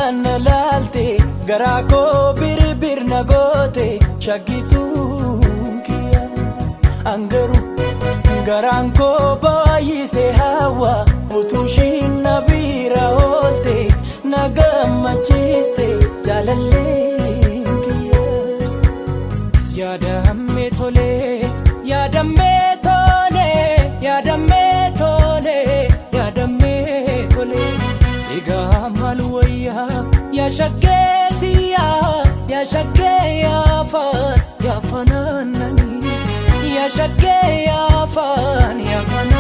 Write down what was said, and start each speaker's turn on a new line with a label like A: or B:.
A: Ijaan na laalte garaa koo birbir na goote shaggituun kiyya. Angaru garaan koo baay'isee hawa utuu ishiin na bira oolte na gammachiiste jaalalleen kiyya. Yaadammee tolee, yaadammee tolee, yaadammee tolee, yaadammee tolee. Egaa maal wayyaa yaa shaggeetiyaa, yaa shaggee yaafaan yaafanaannanii, yaa shaggee yaafaan yaafanaannanii.